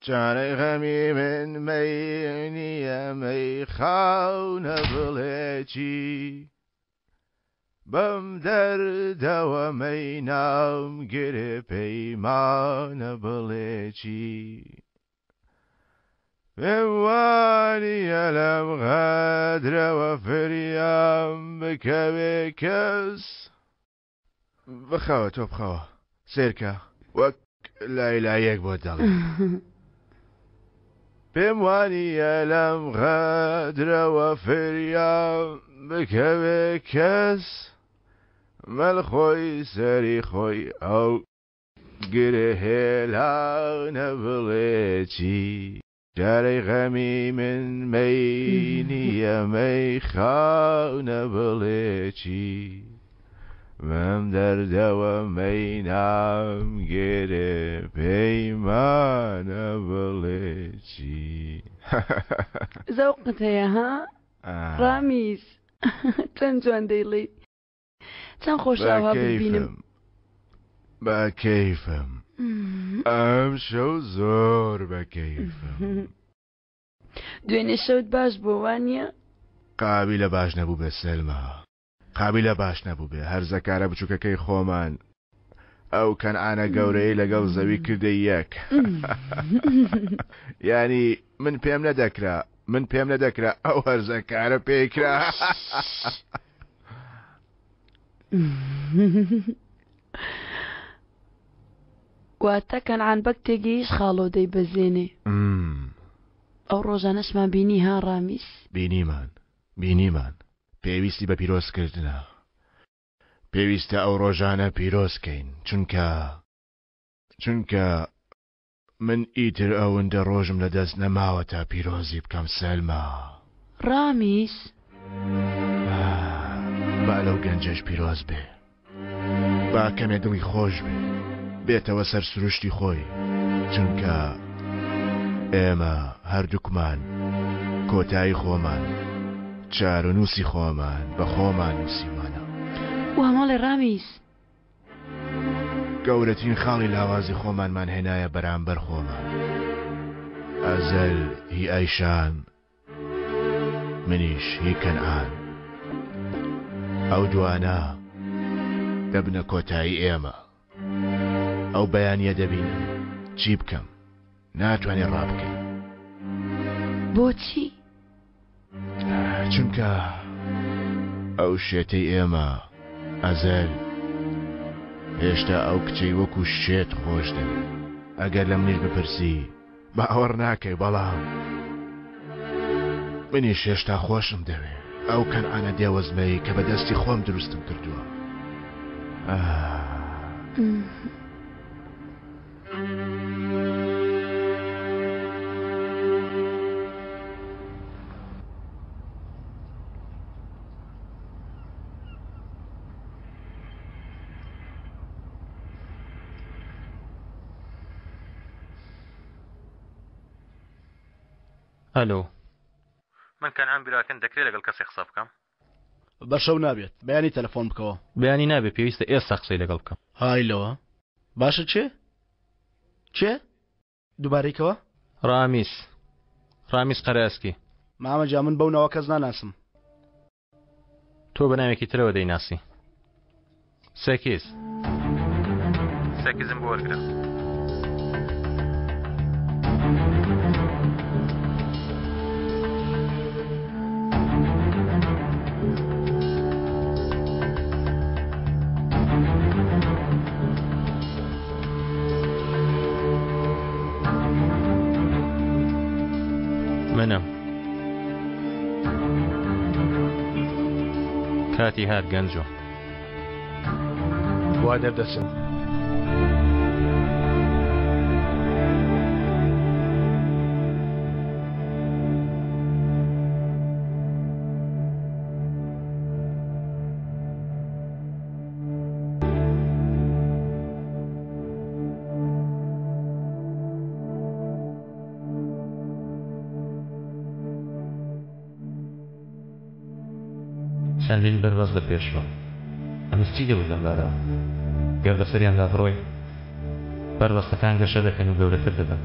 چارەی غەمی من مەی نییە مەیخانە بڵێ چی؟ بەم دەردەوە مەی نامگرێ پەیمانە بڵێ چی؟ پێم وانییە لەم غەدرەوە فریام بکەوێ کەس. بخەوە تۆ بخەوە سەیرکە وەک لای لایەک بۆت دەڵێم. پێم وانییە لەم غەدرەوە فریام بکەوێ کەس. مەل خۆی سەری خۆی ئەو گرێ هێلانە بڵێ چی؟ جارەی غەمی من مەی نییە مەیخانە بڵێ چی؟ بەم دەردەوە مەی نامگرێ پەیمانە بڵێ چی؟ زەوقت هەیە ها ڕامیز چەند جوان دەیڵێی. چەند خۆشە ئاوا بتبینم. بە کەیفم ئەم شەو زۆر بە کەیفم. دوێنێ شەوت باش بووە وانییە؟ قابیلە باش نەبووبێ سەلما قابیلە باش نەبووبێ هەرزەکارە بچووکەکەی خۆمان ئەو کەنعانە گەورەی لەگەڵ زەوی کردە یەک یانی من پێم نەدەکرا من پێم نەدەکرا ئەو هەرزەکارە پێکرا. واتە کەنعان بەگ تێگەیشت خاڵۆ دەیبەزێنێ. ئەو ڕۆژانەشمان بینی ها ڕامیس؟ بینیمان بینیمان پێویستی بە پیرۆزکردنە پێویستە ئەو ڕۆژانە پیرۆز کەین چونکە چونکە من ئیتر ئەوندە ڕۆژم لە دەست نەماوە تا پیرۆزی بکەم سەلما. ڕامیس. با لەو گەنجەش پیرۆز بێ. با کەمێ دڵی خۆش بێ. بێتەوە سەر سروشتی خۆی. چونکە ئێمە هەردووکمان کۆتایی خۆمان، چارەنووسی خۆمان بە خۆمان نووسیومانە. وا مەڵێ ڕامیس. گەورەترین خاڵی لاوازی خۆمانمان هێنایە بەرامبەر خۆمان. ئەزەل هی ئایشان، منیش هی کەنعان. ئەو دوانە دەبنە کۆتایی ئێمە. ئەو بەیانییە دەبینم چی بکەم. ناتوانێ ڕابکەی. بۆچی؟ چونکە ئەو شێتەی ئێمە ئەزەل هێشتا ئەو کچەی وەکو شێت خۆش دەوێ. ئەگەر لە منیش بپرسی باوەڕ ناکەی بەڵام منیش هێشتا خۆشم دەوێ ئەو کەنعانە دێوەزمەی کە بە دەستی خۆم دروستم کردووە. ئاه. ئەلۆ. من کەنعان براکەن دەکرێ لەگەڵ کەسێ قسە بکەم؟ بە شەو نابێت بەیانی تەلەفۆن بکەوە. بەیانی نابێ پێویستە ئێستا قسەی لەگەڵ بکەم. های لەوە باشە کێ؟ کێ؟ دووبارەی کەوە؟ ڕامیس ڕامیس قەرەئەسکی. مامە جا من بەو ناوە کەس ناناسم. تۆ بە ناوێکی ترەوە دەیناسی. سێکیز. سێکیزم بۆ وەرگرە. منم. کاتی هات گەنجۆ. وا دەردەچم. چەندین بەربەست لە پێشمە. ئەمە چی دەوت لەم بارەوە؟ گەر بەسەریاندا بڕۆین، بەربەستەکان گەشە دەکەن و گەورەتر دەبن.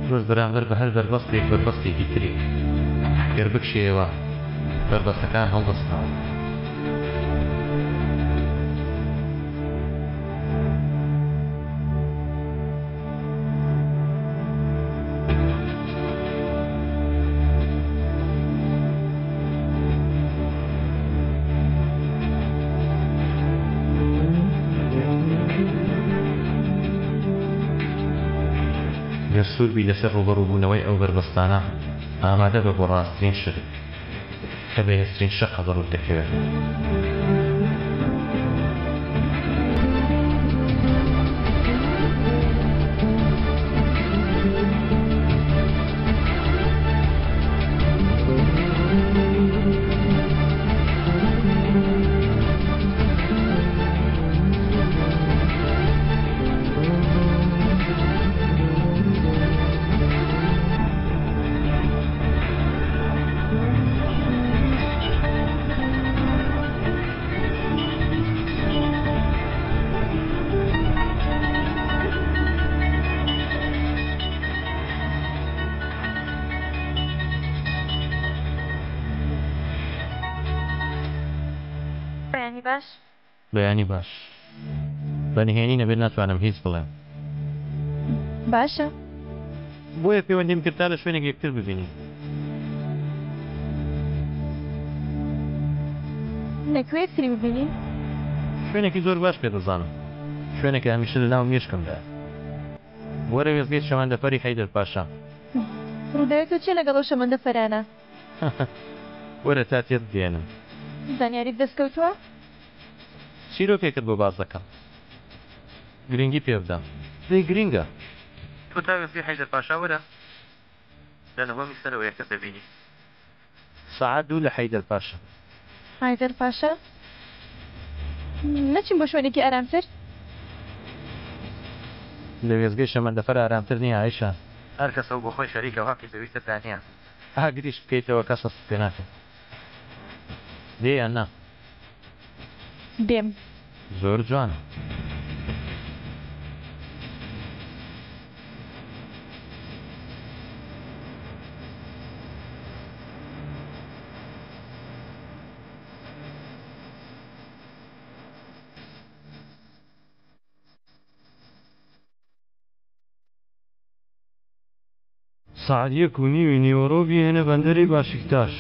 تۆش بەرامبەر بە هەر بەربەستێک بەربەستێکی تری. گەر بکشێیەوە، بەربەستەکان هەڵدەستنەوە. گەر سوور بی لەسەر ڕووبەڕووبوونەوەی ئەو بەربەستانە، ئامادە بە بۆ ڕاستترین شت کە بەهێزترین شەقە بە ڕووت دەکەوێت. بەیانی باش. بەیانی باش. بە نهێنی نەبێت ناتوانم هیچ بڵێم. باشە. بۆیە پەیوەندیم کرد تا لە شوێنێک یەکتر ببینین. لە کوێ یەکتری ببینین؟ شوێنێکی زۆر باش پێ دەزانم. شوێنێکە هەمیشە لە ناو مێشکمدایە. وەرە وێستگەی شەمەندەفەری حەیدەر پاشا. ڕووداوی تۆ چییە لەگەڵ ئەو شەمەندەفەرانە؟ وەرە تا تێت بگەیەنم. زانیاریت دەست کەوتووە؟ چیرۆکێکت بۆ باس دەکەم. گرنگی پێ بدە. دەی گرنگە. تۆ تا وێستگەی حەیدەر پاشا وەرە. لە نهۆمی سەرەوە یەکتر دەبینین. سەعات دوو لە حەیدەر پاشا. حەیدەر پاشا؟ نەچین بۆ شوێنێکی ئارامتر؟ لە وێستگەی شەمەندەفەر ئارامتر نییە ئایشە. هەر کەسە و بۆ خۆی خەریکە و هەقی زەوی تردا نییە. ئاگریش بکەیتەوە کەس هەستت پێ ناکات. دێ یان نا؟ دێم. زۆر جوانە. سەعات یەک و نیوی نیوەڕۆ بیهێنە بەندەری باشیکتاش.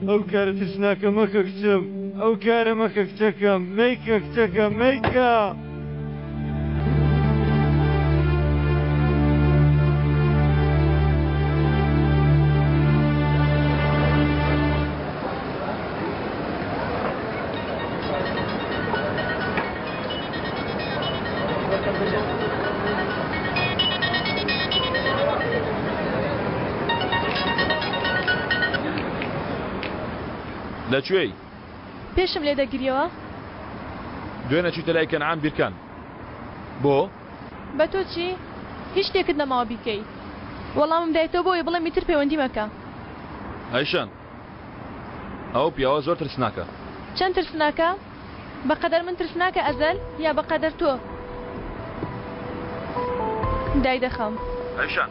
ئەو کارە ترسناکە مەکە کچم، ئەو کارە مەکە کچەکەم، مەیکە کچەکەم، مەیکە! لە کوێی؟ پێشم لێ دەگریەوە؟ دوێنێ چوویتە لای کەنعان بیرکان. بۆ؟ بە تۆ چی؟ هیچ شتێکت نەماوە بیکەی. وەڵامم دایتەوە بۆ ئەوەی بڵێم ئیتر پەیوەندی مەکە. ئایشان، ئەو پیاوە زۆر ترسناکە. چەند ترسناکە؟ بەقەدەر من ترسناکە ئەزەل یا بەقەدەر تۆ؟ دایدەخەم. ئەیشان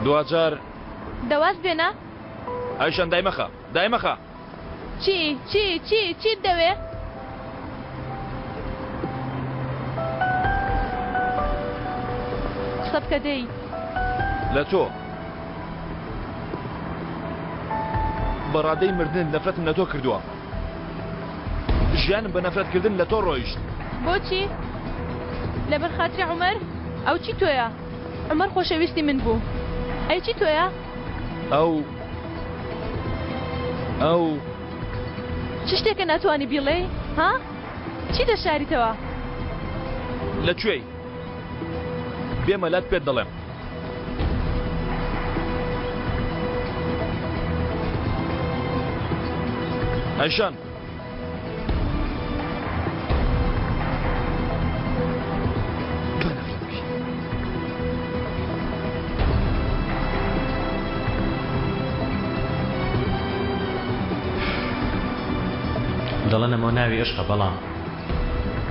دواجار. دە واز بێنە. ئەیشان دایمەخە دایمەخە. چی چی چی چیت دەوێ؟ قسە بکە دەی. لە تۆ. بە ڕادەی مردن نەفرەتم لە تۆ کردووە. ژیانم بە نەفرەتکردن لە تۆ ڕۆیشت. بۆچی؟ لەبەر خاتری عومەر؟ ئەو چی تۆیە؟ عومەر خۆشەویستی من بوو. ئەی چی تۆیە؟ ئەو ئەو چ شتێکە ناتوانی بیڵێی؟ ها؟ چی دەشاریتەوە؟ لە کوێی؟ بێمە لات پێت دەڵێم. ئەیشان. دەڵێن ئەمە ناوی ئەشقە بەڵام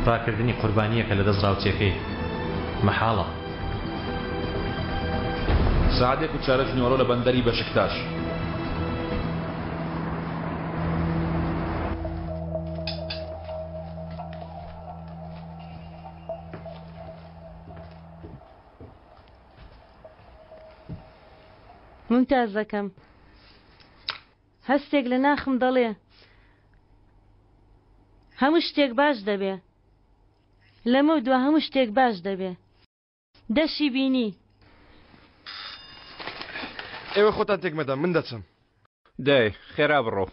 ڕاکردنی قوربانییەکە لە دەست ڕاوچیەکەی مەحاڵە. سەعات یەک و چارەک نیوەڕۆ لە بەندەری بەشکتاش. مومتازەکەم هەستێک لە ناخم دەڵێ هەموو شتێک باش دەبێ لەمە دوا هەموو شتێک باش دەبێ دەشی بینی. ئێوە خۆتان تێک مەدە من دەچم. دەی خێرا بڕۆ.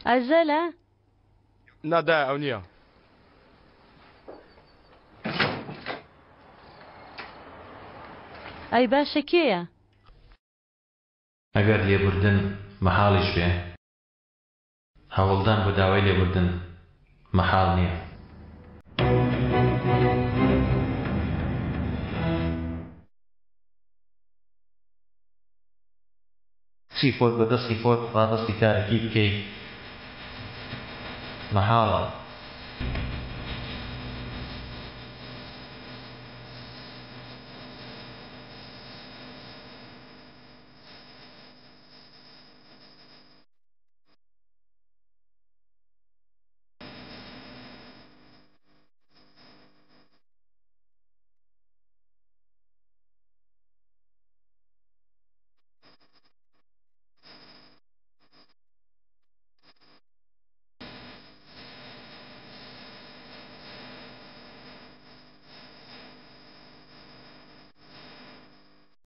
ئەزەلە؟ نا دایە ئەو نییە. ئەی باشە کێیە؟ ئەگەر لێبوردن مەحاڵیش بێ، هەوڵدان بۆ داوای لێبوردن مەحاڵ نییە. چی خۆت بە دەستی خۆت ڕادەستی تاریکی بکەی مەحاڵە.